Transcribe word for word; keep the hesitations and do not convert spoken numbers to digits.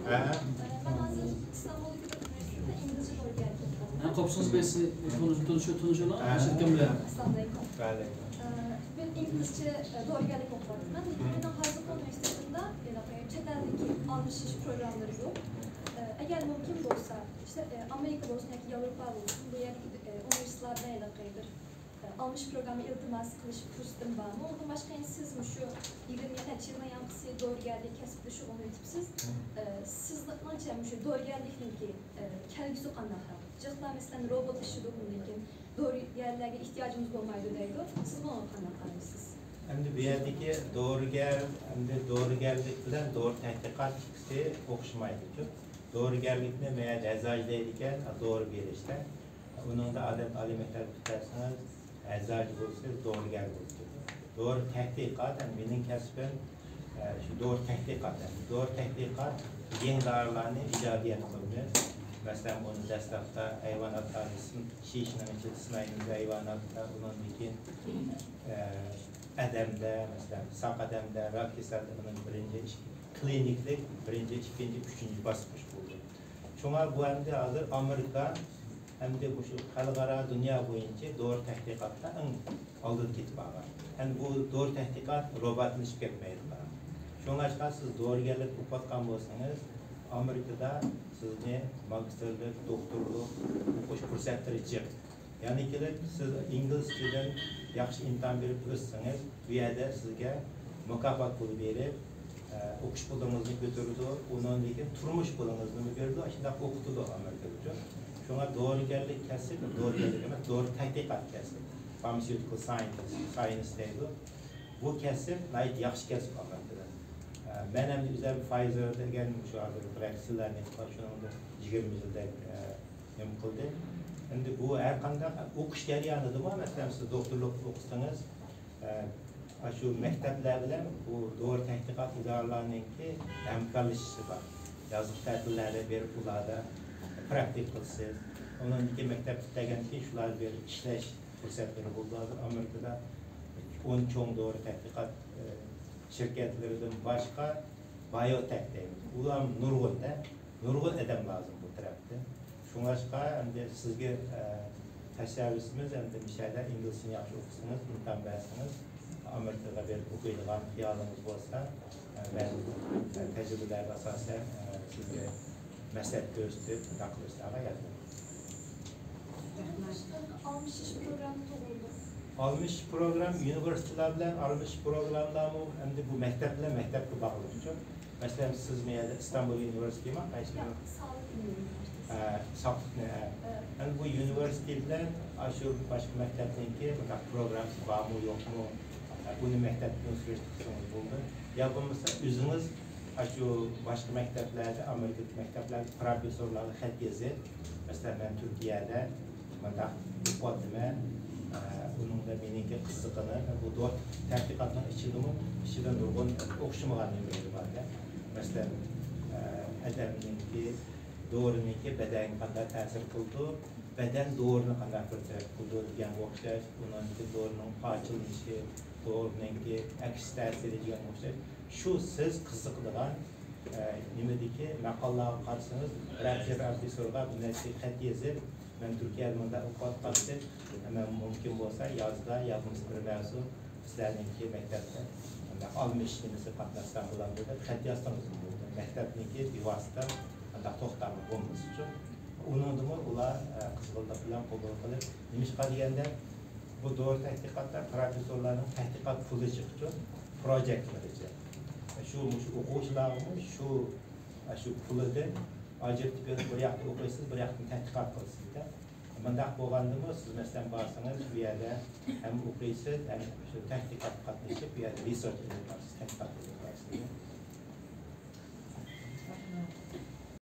ھە. ئە، مەن ھازىر ئىستانبۇلدىكى بىر ئۇنىۋېرسىتېتتا ئىنگلىزچە دورىگەرلىك ئوقۇيمەن. ھە، قوپسىز بەيسى، تونۇش-، تونۇشۇۋېتىڭ، ھە. ئەشرەف ئاكام بىلەن. ئەسسالامۇئەلەيكۇم. ۋەئەلەيكۇم. ئە، بۈگۈن ئىنگلىزچە، ئە، دورىگەرلىك ئوقۇۋاتىمەن. لېكىن مېنىڭ ھازىرقى ئۇنىۋېرسىتېتىمدا ھېلىقى چەت ئەلدىكى ئالمىشىش پروگراممىلىرى يوق. ئە، ئەگەر مۇمكىن بولسا، ئىشتە، ئە، ئامېرىكا بولسۇن ياكى ياۋروپا بولسۇن، بۇ يەردىكى، ئە، ئۇنىۋېرسىتېتلار بىلەن ھېلىقى بىر ئالمىش پروگرامما ئىلتىماس قىلىش پۇرسىتىم بارمۇ؟ ئۇندىن باشقا، يەنە سىز مۇشۇ يىگىرمە نەچچە يىلنىڭ ياڭقىسى دورىگەرلىك كەسىپتە شۇغۇللىنىۋېتىپسىز. ئە، سىزنىڭچە مۇشۇ دورىگەرلىكنىڭكى، ئە، كەلگۈسى قانداقراق؟ جىقلار، مەسىلەن، روبوت ئىشلىدۇق، لېكىن دورىگەرلەرگە ئېھتىياجىمىز بولمايدۇ دەيدۇ. سىز بۇنىڭغا قانداق قارايسىز؟ ئەمدى بۇ يەردىكى دورىگەر، ئەمدى دورىگەرلىك بىلەن دورا تەتقىقات ئىككىسى ئوخشىمايدۇ. دورىگەرلىكنى مەيەردە ئەزاج دەيدىكەن، دورا بېرىشتە. ئۇنىڭدا ئادەتتە ئالىي مەكتەپ پۈتتۈرسىڭىز، ئەزاج بولسىڭىز، دورىگەر بولىدۇ. دورا تەتقىقات، يەنى مېنىڭ كەسپىم، ئە، شۇ دورا تەتقىقات. يەنى دورا تەتقىقات يېڭى دارىلارنى ئىجادىيەت قىلىمىز. مەسىلەن، بۇنى دەسلەپتە ھايۋاناتلارنى سىن-، شىشىنىڭ ئىچىدە سىنايمىز ھايۋاناتتا، ئۇنىڭدىن كېيىن، ئە، ئادەمدە، مەسىلەن، ساق ئادەمدە راك كېسەللىكىنىڭ بىرىنچى، ئىك-، كلىنىكلىق بىرىنچى، ئىككىنچى، ئۈچىنچى باسقۇچ بولدى. شۇڭا بۇ ئەمدى ھازىر ئامېرىكا ئەمدى مۇشۇ خەلقئارا دۇنيا بويىچە دورا تەتقىقاتتا ئەڭ ئالدىدا كېتىپ بارغان. ئەمدى بۇ دورا تەتقىقات روباتلىشىپ كەتمەيدۇ. شۇڭلاشقا سىز دورىگەرلىك ئوقۇۋاتقان بولسىڭىز، ئامېرىكىدا سىزنى ماگىستىرلىق، دوكتورلۇق ئوقۇش پۇرسەتلىرى جىق. يەنە كېلىپ سىز ئىنگلىزچىدىن ياخشى ئىمتىھان بېرىپ ئۆتسىڭىز، بۇ يەردە سىزگە مۇكاپات پۇلى بېرىپ، ئە، ئوقۇش پۇلىڭىزنى كۆتۈرىدۇ، ئۇنىڭدىن كېيىن تۇرمۇش پۇلىڭىزنىمۇ بېرىدۇ، ئاشۇنداق ئوقۇتىدۇ ئامېرىكىدا. شۇڭا دورىگەرلىك كەسىپ، دورىگەرلىك ئەمەس، دورا تەتقىقات كەسىپ. Pharmaceutical scientist، science دەيدۇ. بۇ كەسىپ ناھايىتى ياخشى كەسىپ ئامېرىكىدا. ئە، مەن ئەمدى ئۆزۈم Pfizer دېگەن مۇشۇ ھازىر ۋاكسىنىلارنى شۇنىڭدىن يىگىرمە يىلدەك، ئە، نېمە قىلدى. ئەمدى بۇ ھەر قانداق ئوقۇش جەريانىدىمۇ، مەسىلەن، سىز دوكتورلۇق ئوقۇسىڭىز، ئە، ئاشۇ مەكتەپلەر بىلەن بۇ دورا تەتقىقات ئىدارىلەرنىڭكى ھەمكارلىشىشى بار. يازلىق تەتىللەردە بېرىپ ئۇلاردا پراكتىك قىلىسىز. ئۇنىڭدىن كېيىن مەكتەپ پۈتتۈرگەندىن كېيىن شۇلاردا بېرىپ ئىشلەش پۇرسەتلىرى بولىدۇ. ھازىر ئامېرىكىدا ئون چوڭ دورا تەتقىقات، ئە، شىركەتلىرىدىن باشقا بايوتېك دەيمىز. ئۇلار نۇرغۇن-دە، نۇرغۇن ئادەم لازىم بۇ تەرەپتە. شۇڭلاشقا ئەمدى سىزگە، ئە، تەشەببۇسىمىز، ئەمدى مۇشۇ يەردە ئىنگلىزچىنى ياخشى ئوقۇسىڭىز، ئىمتىھان بەرسىڭىز، ئامېرىكىغا بېرىپ ئوقۇيدىغان خىيالىڭىز بولسا، ئە، مەن، ئە، تەجرىبىلەرگە ئاساسەن، ئە، سىزگە مەسلىھەت كۆرسىتىپ، شۇنداق قىلىشلارغا ياردەم. ئالمىشىش پروگرامما توغرىلىق. ئالمىشىش پروگرام، ئۇنىۋېرسىتېتلار بىلەن ئالمىشىش پروگراممىلارمۇ ئەمدى بۇ مەكتەپ بىلەن مەكتەپكە باغلىق. مەسىلەن، سىز مۇ يەردە ئىستانبۇل ئۇنىۋېرسىتېتىما؟ قايسى؟ ياق، ساغلىق ئۇنىۋېرسىتېتى. ھە، ساغلىقنى، ھە. ھە. ئەمدى بۇ ئۇنىۋېرسىتېت بىلەن ئاشۇ باشقا مەكتەپنىڭكى بۇنداق پروگراممىسى بارمۇ، يوقمۇ؟ ھە، بۇنى مەكتەپتىن سۈرۈشتۈرسىڭىز بولىدۇ. يا بولمىسا ئۆزىڭىز ئاشۇ باشقا مەكتەپلەردە، ئامېرىكىدىكى مەكتەپلەردە پروفېسسورلارغا خەت يېزىپ، مەسىلەن، مەن تۈركىيەدە مۇنداق ئوقۇۋاتىمەن، ئە، ئۇنىڭدا مېنىڭكى قىزىقىنىم، بۇ دورا تەتقىقاتنىڭ ئىچىدىمۇ، ئىچىدە نۇرغۇن ئوخشىمىغان نېمىلىرى بار-دە. مەسىلەن، ئە، ئادەمنىڭكى، دورىنىڭكى بەدەنگە قانداق تەسىر قىلىدۇ، بەدەن دورىنى قانداق بىر تەرەپ قىلىدۇ دېگەنگە ئوخشاش، ئۇنىڭكى دورىنىڭ پارچىلىنىشى، دورىنىڭكى ئەكس تەسىرى دېگەنگە ئوخشاش، شۇ سىز قىزىقىدىغان، ئە، نېمىدىكى ماقالىلارغا قارىسىڭىز، بىرەر پروفېسسورغا بىر نەچچە خەت يېزىپ، مەن تۈركىيەدە مۇنداق ئوقۇۋاتقانتىم، مەن مۇمكىن بولسا يازدا يا بولمىسا بىر مەۋسۇم سىلەرنىڭكى مەكتەپتە مۇنداق ئالمىشىش نېمىسى قاتناشسام بولامدۇ دەپ خەت يازسىڭىزمۇ بولىدۇ. مەكتەپنىڭكى بىۋاسىتە مۇنداق توختامى بولمىسىچۇ. ئۇنىڭدىمۇ ئۇلار، ئە، قىزغىنلىق بىلەن قوبۇل قىلىپ، نېمىشقا دېگەندە، بۇ دورا تەتقىقاتتا پروفېسسورلارنىڭ تەتقىقات پۇلى جىقچۇ، پروجېكتلىرى جىق. شۇ، مۇشۇ ئوقۇغۇچىلارغىمۇ شۇ، شۇ پۇلىدىن ئاجرىتىپ بېرىپ، بىر ياقتا ئوقۇيسىز، بىر ياقتىن تەتقىقات قىلىسىز-دە. مۇنداق بولغاندىمۇ سىز، مەسىلەن، بارسىڭىز، بۇ يەردە ھەم ئوقۇيسىز، ھەم شۇ تەتقىقاتقا قاتنىشىپ، بۇ يەردە رېسېرچ ئېلىپ بارىسىز، تەتقىقات ئېلىپ بارىسىز.